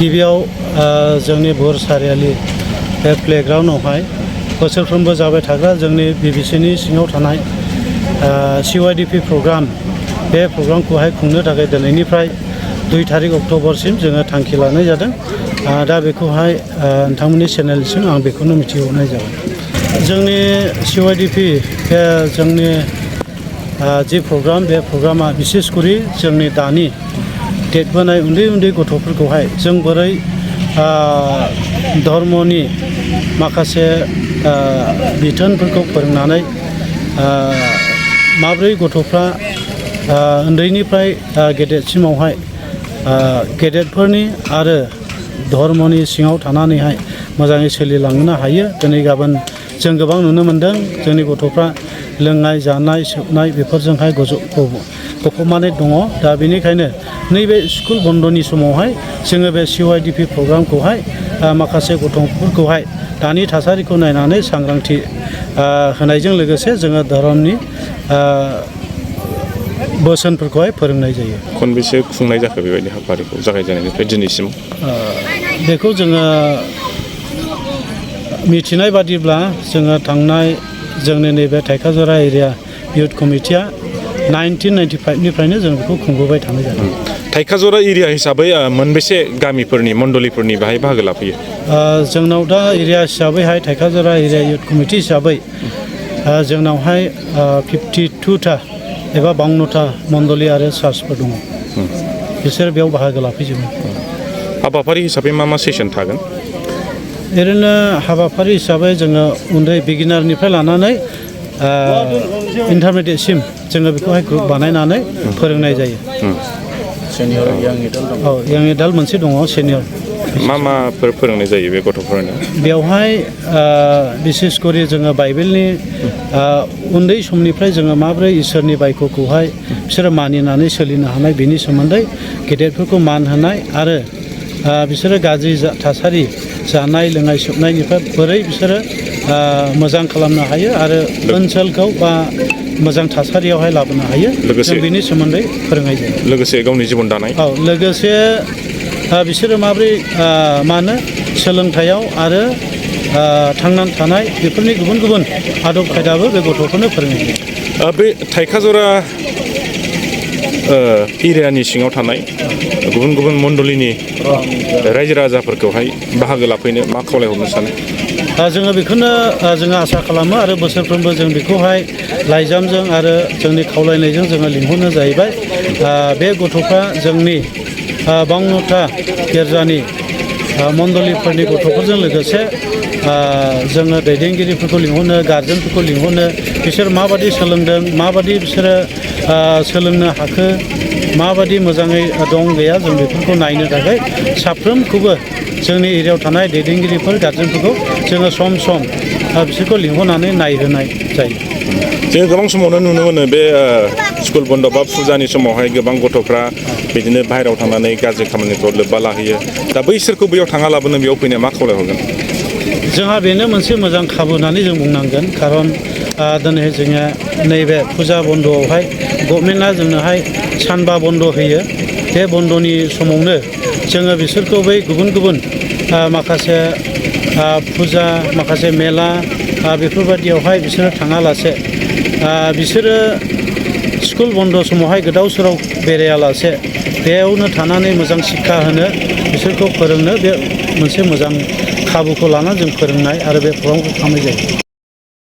गिबियाव जोंनि बर सारियालि बे प्लेग्राउन्डआवहाय बोसोरफ्रोमबो जाबाय थाग्रा जोंनि बिबिसिनि सिङाव थानाय CYDP प्रग्राम बे प्रग्रामखौहाय खुंनो थाखाय दिनैनिफ्राय 2 तारिख अक्ट'बरसिम जोङो थांखि लानाय जादों। दा बेखौहाय नोंथांमोननि चेनेलसिम आं बेखौनो मिथिहरनाय जाबाय। जोंनि CYDP बे जोंनि जि प्रग्राम बे प्रग्रामा बिसेसकरि जोंनि दानि देरबोनाय उन्दै गथ'फोरखौहाय जों बोरै धर्मनि माखासे बिथोनफोरखौ फोरोंनानै माब्रै गथ'फ्रा उन्दैनिफ्राय गेदेरसिमावहाय गेदेरफोरनि आरो धर्मनि सिङाव थानानैहाय मोजाङै सोलिलांनो हायो। दिनै गाबोन जों गोबां नुनो मोनदों जोंनि गथ'फ्रा लोंनाय जानाय सोबनाय बेफोरजोंहाय गफबनानै दङ। दा बेनिखायनो नैबे स्कुल बन्दनि समावहाय जोङो बे CYDP प्रग्रामखौहाय माखासे गथ'फोरखौहाय दानि थासारिखौ नायनानै सांग्रांथि होनायजों लोगोसे जोङो धोरोमनि बोसोनफोरखौहाय फोरोंनाय जायो। खनबेसे खुंनाय जाखो बेबायदि हाबाफारिखौ जागायजेननायनिफ्राय दिनैसिम? बेखौ जोङो मिथिनाय बादिब्ला जोङो थांनाय जोंनि नैबे थाइखाजरा एरिया इउथ कमिटिया 1995निफ्रायनो जों बेखौ खुंबोबाय थानाय जादों। थाइखाजरा एरिया हिसाबै मोनबेसे गामिफोरनि मण्डलिफोरनि बाहाय बाहागो लाफैयो? जोंनाव दा एरिया हिसाबैहाय थाइखाजरा एरिया इउथ कमिटि हिसाबै जोंनावहाय 52टा एबा 52टा मण्डलि आरो चार्चफोर दङ। बिसोर बेयाव बाहागो लाफैजोबो। हाबाफारि हिसाबै मा सेसन थागोन? ओरैनो हाबाफारि हिसाबै जोङो उन्दै बिगिनारनिफ्राय लानानै इन्टारमिडियेटसिम जोङो बेखौहाय ग्रुप बानायनानै फोरोंनाय जायो। सेनियर यां एडाल्ट दं। औ यां एडाल्ट मोनसे दङ सेनियर। माफोर फोरोंनाय जायो बे गथ'फोरनो? बेवहाय बिसेसकरि जोङो बाइबेलनि उन्दै समनिफ्राय जोङो माब्रै इसोरनि बायख'खौहाय बिसोरो मानिनानै सोलिनो हानाय बेनि सोमोन्दै गेदेरफोरखौ मान होनाय आरो बिसोरो गाज्रि थासारि जानाय लोंनाय सोबनायनिफ्राय बोरै बिसोरो मोजां खालामनो हायो आरो ओनसोलखौ बा मोजां थासारियावहाय लाबोनो हायो। जों बेनि सोमोन्दै फोरोंनाय जायो। लोगोसे गावनि जिबन दानाय। औ लोगोसे बिसोरो माब्रै सोलोंथायाव आरो थांनानै थानाय बेफोरनि गुबुन आदब खायदाबो बे गथ'फोरनो फोरोंनाय जायो। बे थाइखाजरा एरियानि सिङाव थानाय गुबुन मण्डलिनि रायजो राजाफोरखौहाय बाहागो लाफैनो मा खावलायहरनो सानो? जोङो बेखौनो जोङो आसा खालामो आरो बोसोरफ्रोमबो जों बेखौहाय लाइजामजों आरो जोंनि खावलायनायजों जोङो लिंहरनो जाहैबाय। बे गथ'फ्रा जोंनि 52टा गिर्जानि मण्डलिफोरनि गथ'फोरजों लोगोसे जोङो दैदेनगिरिफोरखौ लिंहरनो गारजेनफोरखौ लिंहरनो बिसोर माबादि सोलोंदों माबादि बिसोरो सोलोंनो हाखो माबादि मोजाङै दं गैया जों बेफोरखौ नायनो थाखाय साफ्रोमखौबो जोंनि एरियायाव थानाय दैदेनगिरिफोर गारजेनफोरखौ जोङो सम बिसोरखौ लिंहरनानै नायहोनाय जायो। जों गोबां समावनो नुनो मोनो बे स्कुल बन्द बा फुजानि समावहाय गोबां गथ'फ्रा बिदिनो बाहेरायाव थांनानै गाज्रि खामानिफ्राव लोब्बा लाहैयो। दा बैसोरखौ बैयाव थाङालाबानो बेयाव फैनाया मा खावलायहरगोन? जोंहा बेनो मोनसे मोजां खाबु होननानै जों बुंनांगोन। खारन दिनै जोङो नैबे फुजा बन्द'आवहाय गभर्नमेन्टआ जोंनोहाय सानबा बन्द' होयो। बे बन्द'नि समावनो जोङो बिसोरखौ बै गुबुन माखासे फुजा माखासे मेला बेफोरबायदियावहाय बिसोरो थाङालासे बिसोरो स्कुल बन्द' समावहाय गोदाव सोराव बेरायालासे बेयावनो थानानै मोजां शिक्षा होनो बिसोरखौ फोरोंनो बे मोनसे मोजां खाबुखौ लानानै जों फोरोंनाय आरो बे प्रग्रामखौ खालामनाय जायो।